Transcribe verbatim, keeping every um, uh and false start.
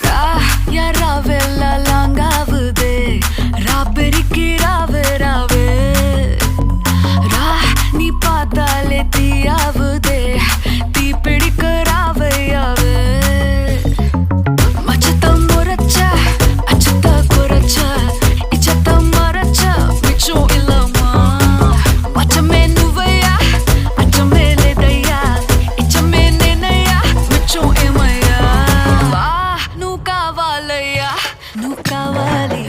Ra, ya rave la lang avedet, ra beriki rave rave. Ra, ne padale ti avedet, ti pedi ke rave ave. Macheta moracha, acheta koracha, icheta maracha, micho ilama. Macha menu vaya, acha mele daya, icha mene naya, micho emaya. Ah, nu kavalaya, nu kavali.